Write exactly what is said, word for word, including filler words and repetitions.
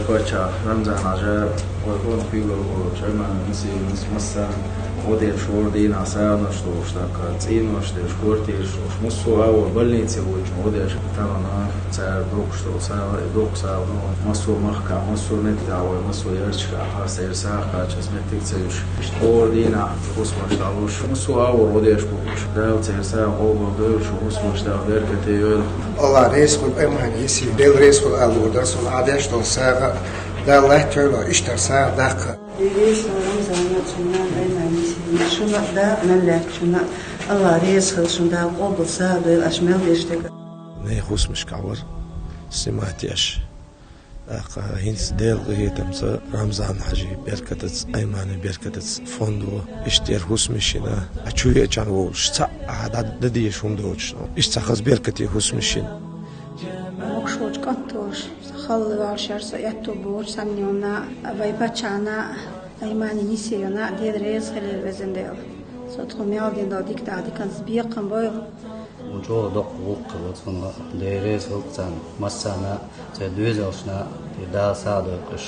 Паччахь Рамзан-Хьажа, вай къонах вийлар волчу Аймани Нисиевна массарна гӀо деш, хӀора дийнахь сагӀанаш долуш, тӀаккха цӀенош деш, квартираш долуш, массо а агӀор больнице вуьйчунна гӀо деш, тахана цара доккхуш долу сагӀа, доккха сагӀа ду массо а махкахь, массо а меттехь, вай массо а ярташкахь, хьан церан сагӀа кхаччалц меттиг ца юьсуш. Иштта хӀора дийнахь хӀусамаш дӀалуш, массо а агӀор гӀо деш бу уьш. Дала церан сагӀа къобалдойла, шу хӀусамаш Дала беркате йойла. Алла реза хуьлда, Аймани Нисиевна, Дела реза хуьлда аьлла луур дара суна, Ӏа деш долу сагӀа Дала латтайойла, иштта сагӀа даккха. Дела реза хуьлда Рамзана, цуьнан нанна Аймани Нисиевна, шуна а, дакъа мел лаьттачунна а. Алла реза хуьлда шуна, Дала къобал сагӀа дойла аша мел деш дерг. Нехан хӀусамашкахь вара снимать еш. ТӀаккха хӀинца Делан къинхетамца, Рамзан-Хьаьжин беркатаца, Айманин беркатаца фондо иштта яра хӀусамаш йина, а чу веачахьана волуш, цхьаъ а дӀа дан дезаш хӀума доцуш. Иштта цхьа хаза беркате хӀусамаш йина. Могуш волчу кӀант волуш, сан хала валшара сан аьтту боцуш санна йолу нана, вай паччахьна, Аймани Нисиевна, Дела реза хуьлийла, везан Дела. Со тхуна мел дина долу дика дӀа диканца бекхам бойла. Вон чӀогӀа доккха гӀуллакх хилла цунна, Дела реза хуьлда царна массарна, церан доьзалшна а, и Дала сагӀа дойла уьш.